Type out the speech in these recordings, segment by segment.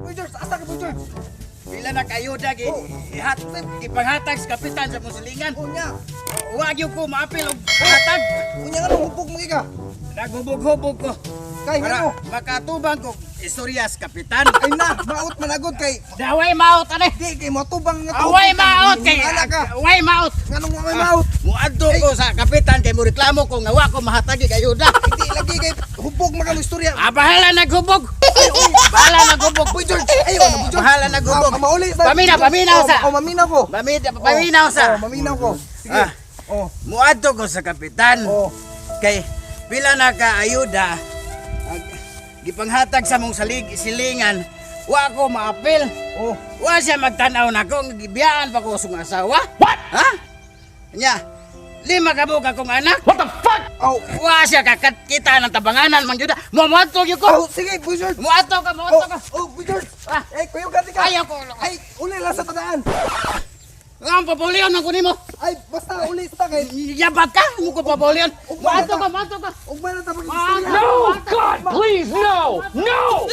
Boy George, asa ka, Boy George? Pila na kayuda gi ihat ipanghatag sa kapitan sa musilingan. Unya. Wa gyud ko maapil og hatag. Unya nga nung hubog mo ka. Naghubog-hubog ko. Kay Para ngano? makatubang ko istorya sa kapitan. Ay na, maot managod kay Daway maot ani. di kay matubang nga Away maot kay Ala ka. Away maot. Nganong way maot? Muadto ko sa kapitan kay mo reklamo ko nga wa ko mahatagi kay ayuda. Di lagi kay hubog man ka mo istorya. Ah, bahala naghubog. Bahala naghubog. Boy George, ayo na Boy George. Bahala naghubog. Ah, mauli sa. Paminaw, paminaw sa. Oh, maminaw ko. Paminaw sa. Oh, maminaw ko. Sige. Ah. Oh. Muadto ko sa kapitan. Oh. Kay pila na ka ayuda gipanghatag sa mong salig silingan wa ko maapil. Oh. Wa siya magtan-aw nako, gibiyaan pa ko sa akong asawa. What? Ha? Nya, lima ka buok akong anak. What the fuck? Oh. Wa siya kakita ng tabanganan man gyud. Muadto gyud ko. Oh, sige, Boy George. Muadto ka, muadto Oh, ka. oh, Boy George. Ah. Eh, kuyo ka ka. Ayaw ko. Ay, uli lang sa tadaan. Ang pabulion man ko nimo. Ay, basta uli sa kay. Yabat ka, mo ko pabulion. Muadto ka, muadto ka. Ugma na ta pag istorya. No! God, please, no! No!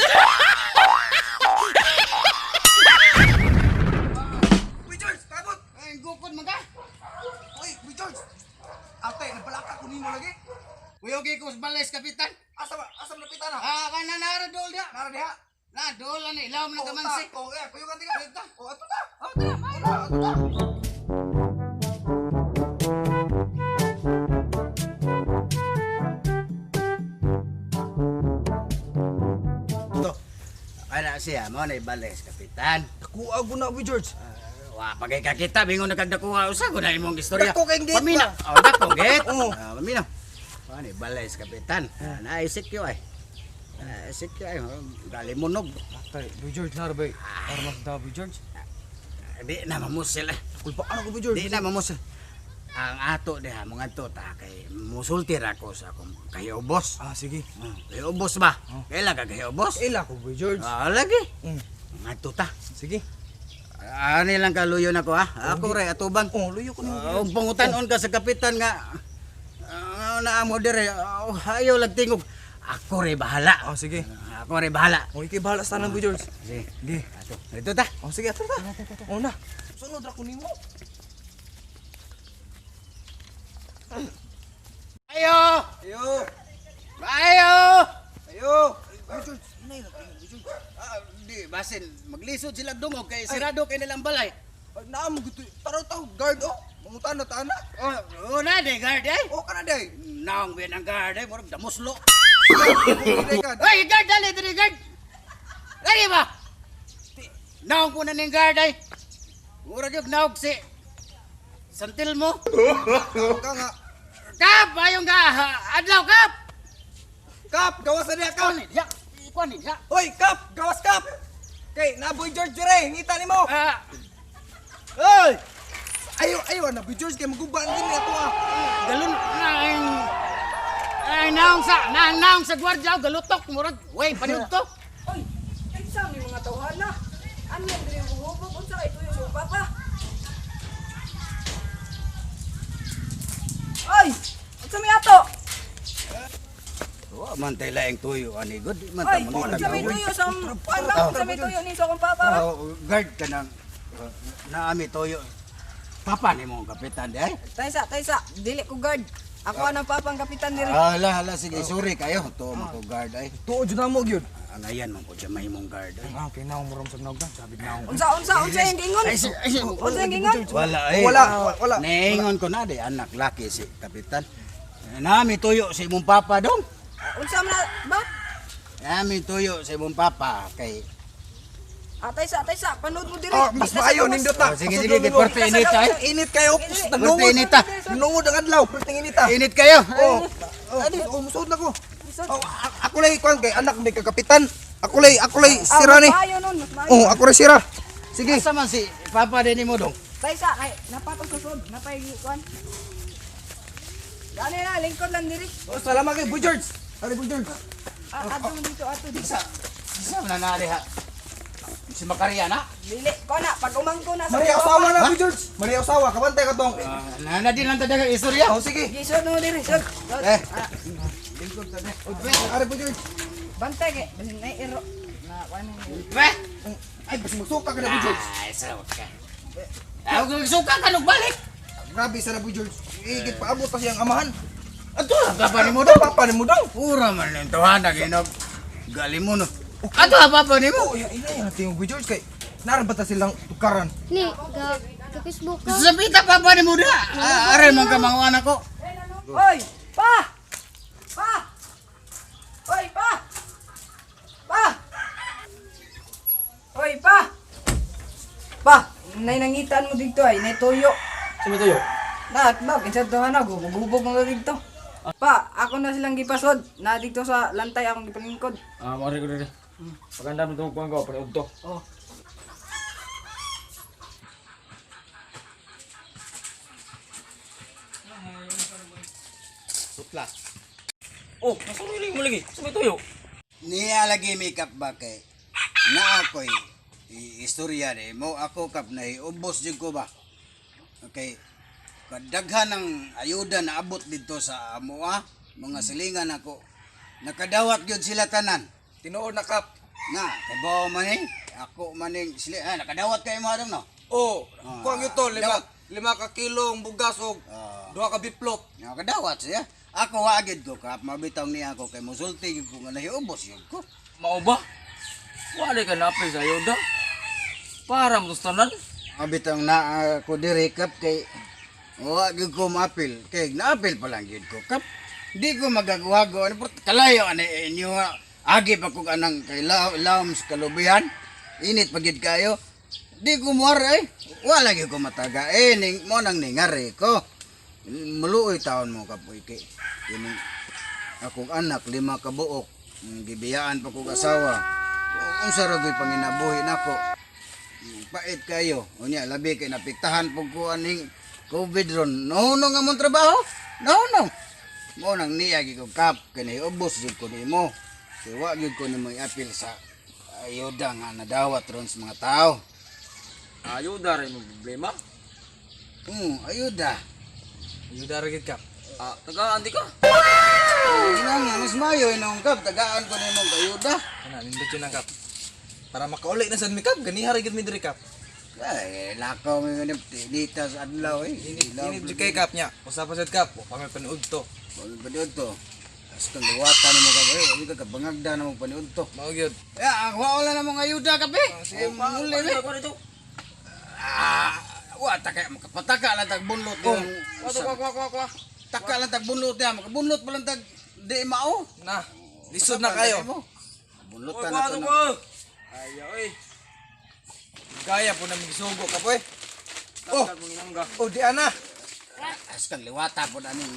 Boy George, takot. Ay, gukod man ka. Oy, Boy George. Ate, nabalaka ko nimo lagi. Kuyogi ko sa balay sa kapitan. Asa ba? Asa ba napita na? Ah, kana nara dol dia. Nara diha. Na dol ani ilaw man kamansi. Oh, eh, kuyo ka tika. Oh, ato ta. Oh, tara, Oh, ato ta. To. Ana siya mo na balay sa kapitan. Nakuha ko na, Boy George. Wa pagay kakita bingon na kag dakuha usa ko na imong istorya. Dako kay gate Paminaw. ba? Oh, dako gate. Oo. Ah, paminaw. Ani balay sa kapitan. Ah, naisik yo ay. Naisik yo ay. Galimunog. Atay, Boy George, nara ba? Armas da, Boy George. Di na mamusil eh. Kulpa ano ko, Boy George? Di na mamusil. Ang ato diha mga ato ta kay musulti ra ko sa akong kahiubos. Ah, sige. Kahiubos ba? Kailan ka kahiubos? Ila ko, Boy George. Ah, lagi. Mm. Ngadto ta. Sige. Ani lang kaluyo nako ha. Ako ray atubang. Oh, luyo ko nimo. Uh, pangutanon ka sa kapitan nga naa mo dire. Ayaw lang tingog. Ako ray bahala. Oh, sige. Ako ray bahala. Oh, ikay bahala sa tanan, Boy George. Sige. Sige. Ato. Dito ta. Oh, sige, ato ta. Oh, na. Sunod ra ko nimo. Ayo! Ayo. Ayo! Ayo. Boy George, inay na tingog, Boy George. Ah, di basin maglisod sila dungog kay sirado kay nilang balay. Ay, naa mo gito. Taraw taw, guard oh. Mangutan na taana. Oh, oh na di guard eh. Oh, kana day. Naong biyan ang guard eh, murag damuslo. Dili ka. Ay, guard dali dali guard. Dali ba? Naong ko na ning guard ay. Murag yung naog si Santil mo. Ka nga. Kap, ayong ka. Adlaw kap. Kap, gawas na diha kap. Kuan ni diha. Kuan ni diha. Hoy, kap, gawas kap. Kay na Boy George dire, ngita nimo. Ah, Hoy. Ayo, ayo na Boy George kay maguba na din ato ah. galon na ang ay naong sa naong naong sa gwardiya galutok murag way panudto. Oy, kinsa may mga tawhana? Ano yung diri hubog? Unsa kay tuyo sa papa? Oy, unsa may ato? Wa man tay laing tuyo ani good di man ta Oy, mangita unsa may gawin. tuyo sa kuan ba? Unsa may tuyo ni sa akong papa? Oh, guard ka nang naami toyo. Papa ni mo ang kapitan di ay. Taysa, taysa, dili ko guard. Ako ang papa ang kapitan diri. Hala, hala, sige, sorry kayo. To mo ko guard ay. Tuod jud na mo gyud. Ang ayan man ko siya mahimong guard ay. Ah, kay naong mo sa naog sabi naong. Unsa, unsa, unsa yung gingon? Ay, ay, Unsa yung gingon? Wala ay. Wala, wala. Naingon ko na di anak laki si kapitan. Nami tuyo si imong papa dong. Unsa man na ba? Nami tuyo si imong papa kay Ah, taysa, taysa, panood mo diri. Oh, mas Di ta sa maayo gawas. nindot ta. Oh, sige, sige, kay Porte init ay. Init kayo. Porte init ah. Nungod ang adlaw, perting init ah. Init kayo. Oh, oh, oh, musuod na ko. Lisod. Oh, ako lay kuan kay anak ni kakapitan. Ako lay Ah, sira mas ni. maayo nun, mas maayo. Oh, ako ray sira. Sige. Asa man si papa din mo dong? Taysa, kay napatong susod, napay kuan. Gani na, lingkod lang diri. Oh, salamat kay Boy George. Ari Boy George. Ah, ato mo dito, ato dito. Sa sa man na diha. Si Makaria na. Dili, ko na, pag umangko na sa Maria Osawa na Boy George. Maria Osawa, kabantay ka tong. Ah, na na din lang tadaga istorya. Oh, sige. Gisod mo diri, sod. Sod. Eh. Ah, Lingkod ta Ari Boy George. bantay kay, basin na iro. Na Ba? Ay, basta magsuka ka na, Boy George. Ay, sawa ka. Ako suka ka nung balik. Grabe sa na, Boy George. Igit paabot pa siyang amahan. Ato ra ka pa nimo Daw, papa ni mo daw. Ura man lang tawhana ginog. Gali mo no. Ato ra papa nimo. Oh, ina yan natin yung Boy George kay naran ba ta silang tukaran? Ni, ga, ga Facebook ka. Sabita papa nimo da. Aray man ka mga anak ko. Oy! Pa! Pa! Oy, pa! Pa! Oy, pa! Pa! Nay nangitaan mo dito ay, nay tuyo. Sa tuyo? Lahat ba? Kinsa to na, gubog mo dito. Pa, ako na silang gipasod. Na dito sa lantay akong gipalingkod. Ah, mari ko diri. Paganda mo itong kuwan ko, paniudto. Oh. Sutla. Oh, nasa mo lagi. Sa may tuyo? Niya lagi makeup ba kay na ako'y istorya ni mo ako kap na ubos jud ko ba. Okay. Kadaghan ng ayuda na abot dito sa amoa, mga silingan ako. Nakadawat gyud sila tanan. Tinuod na kap. Na, kay bao man eh. Ako man ning sila ah, nakadawat kay mo adong no. Oh, Ah, kuwang yun to, lima, dawat. 5 ka kilong bugas og Ah. 2 ka biplop. Nakadawat siya. Ako wa gyud ko kap mabitaw niya ako kay mosulti gyud ko nga nahiubos gyud ko. Mao ba? Wala ka napil sa ayuda. Para mo tanan. Mabitaw na ako diri kap kay wa gyud ko maapil kay naapil pa lang gyud ko kap. Di ko magagawa ano pero kalayo ani inyo ha. Agi pa kog anang kay lawom sa kalubihan. Init pa gyud kayo. Di ko muar eh. Wala gyud ko mataga eh ning mo nang ningari ko. Muluoy taon mo kapoy kay kining akong anak 5 ka buok gibiyaan pa kog asawa. Unsa ra gyud panginabuhi nako? Pait kayo. Unya labi kay napiktahan pug ko aning COVID ron. Nahuno nga mong trabaho. Nahuno. Mo nang niya gyud ko kap kay nahiubos jud ko nimo. Kay wa gyud ko nimo iapil sa ayuda nga nadawat ron sa mga tao. Ayuda rin mo problema. Ayuda. Ayuda ra gid kap. Ah, tagaan di ka. Ina nga mas mayo inong kap tagaan ko nimo og ayuda. Ana, nindot yun ang kap. Para makauli na sad mi kap, ganiha ra gid mi diri kap. Ay, lakaw mi ganip dita sa adlaw eh. Init, init jud kay kap niya. Usa pa sad kap, wa pa may paniud to. Wala paniud to. As kang luwatan nimo kag eh, wala ka kabangagda na mo paniud to. Mao gyud. Ya, ako wala na mong ayuda kape. Sige, muli mi. Kuwan ito. Ah, wa ta kay makapataka lang tag bunlot Oh, yung Kuwa, kuwa, kuwa, kuwa. taka lang tag bunlot ya, makabunlot pa lang tag di mao. Na, lisod na kayo. Bunlotan Kuwa, na to. kuwa, na. kuwa. Ay, oy. Gaya po namin gisugo kap oy. Oh, Tag mong mangga. oh di ana. As kang liwata po na ning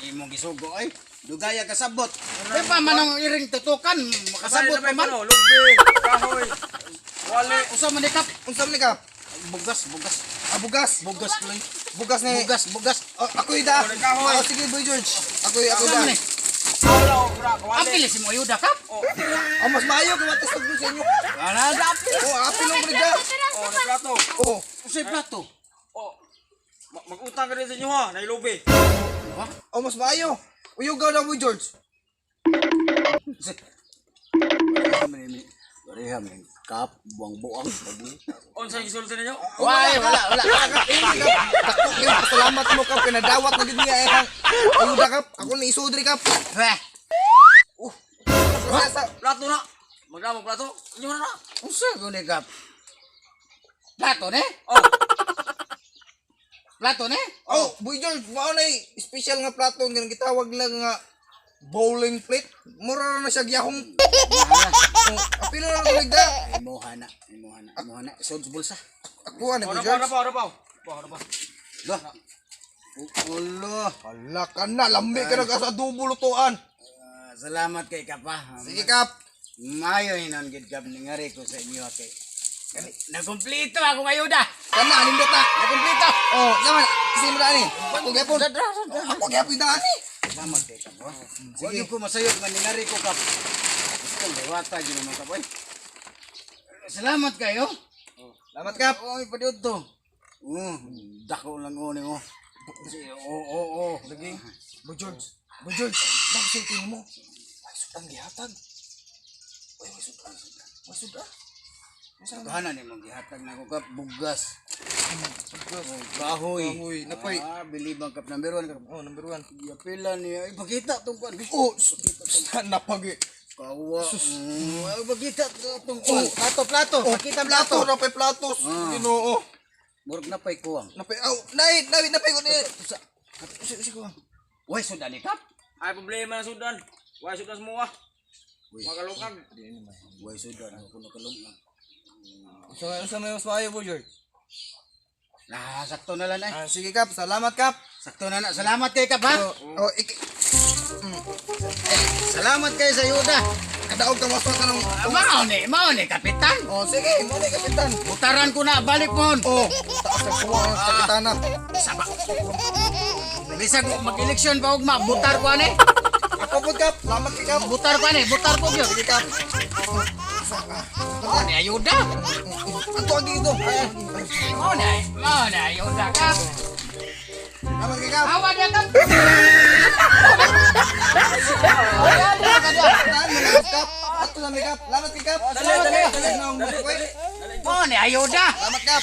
imong gisugo ay. Dugaya ka sabot. Di pa man ang iring tutukan, makasabot pa man. Lugbi, kahoy. Wali. Usa man ni kap. Unsa man ni kap? Bugas, bugas. Ah, bugas. Bugas tuloy. Bugas ni Bugas, bugas. Oh, ako'y da. kahoy. Oh, sige Boy George. Ako'y ako Usa da. man ni. Wala, wala, wali. Apil si mo ayuda kap. Oh, mas maayo kay watas sa inyo. Wala da apil. Oh, apil lang da. Oh, nagplato. Oh, Usay plato. Oh. Mag-utang ka rin sa inyo ha, nailubi. oh mas maayo. Uyugaw na Boy George. Pareha man kap buang-buang. Unsa gisulti ninyo? Wala, wala, wala. Dako kayo pasalamat mo kap kay nadawat na gid niya eh. Ayuda kap. Ako ni isudri kap. Weh, Sa Plato na. Magdamo plato. Inyo na na. unsa ko ni kap? Plato ne? Oh, Plato ne? Oh, Boy George, mao na special nga plato nga gitawag lang nga bowling plate. Mura na siya gyahong. Oh, apil na lang da. Imuha na, imuha na, imuha na. Sod sa bulsa. Ako ani Boy ora pa, George. ora pa, ora pa. Ora pa. Lo. Ulo. Hala ka na, lami ka na sa adobo lutuan. Ah, salamat kay kapa. Sige kap. Mayo hinon gid kap ningari ko sa inyo kay. Nakumpleto akong ayuda. Kana nindot na. Nakumpleto. Oh, sama kasi mo ani. Ako gyapon. Ako gyapon da ani. Salamat kay kap. Sige ko masayod man ningari ko kap. Gusto liwata gyud naman kap oy. Salamat kayo. Salamat kap. Oy, padiod to. Oh, dako lang uni mo. Oo, oo, oo. Lagi. Boy George. Boy George, bakit mo? Ay, sutang gihatag. Uy, may sutang. Masud ah. Tuhanan ni mong gihatag nako kap bugas. Oh, kahoy. Kahoy, napay. Ah, bilibang kap number 1 kap. Oh, number 1. Giapila niya. Ipakita tong kuan. Oh, napagi. Kawa. Ipakita tong kuan. Plato, plato. Pakita Plato, plato. napay platos. Ginoo. Murag napay kuwang. Napay, aw, nay, nay, napay ko ni. Sa, usi, usi ko. Uy, sudan ni kap. Ay problema na sudan. Wa sudan semua. Uy. Makalukag. Uy, sudan ako nakalungag. Unsa may mas maayo po, George? Nah, sakto na lang ay. Ah, sige Kap, salamat Kap. Sakto na na. Salamat kay kap ha. Oh, oh iki, Salamat kay sa ayuda. kadaog ka mas tanong. Mao ni, mao ni kapitan. Oh, sige, mo ni kapitan. Butaran ko na balik mo. Oh, taas ang kuha ang kapitana. Saba. Bisag mag-eleksyon pa ugma, butar ko ani. Ako po Kap, salamat kay Kap. Butar ko ani, butar ko gyud. Sige Kap. Mao ni ayuda. Anto ang dito. Ay, Mao ni ayuda kap. Salamat kay Kap. Awa dia kap. Kap, ato na mi Kap. Salamat kay Kap. Dali, dali, dali. Dali, Mao ni ayuda. Salamat Kap.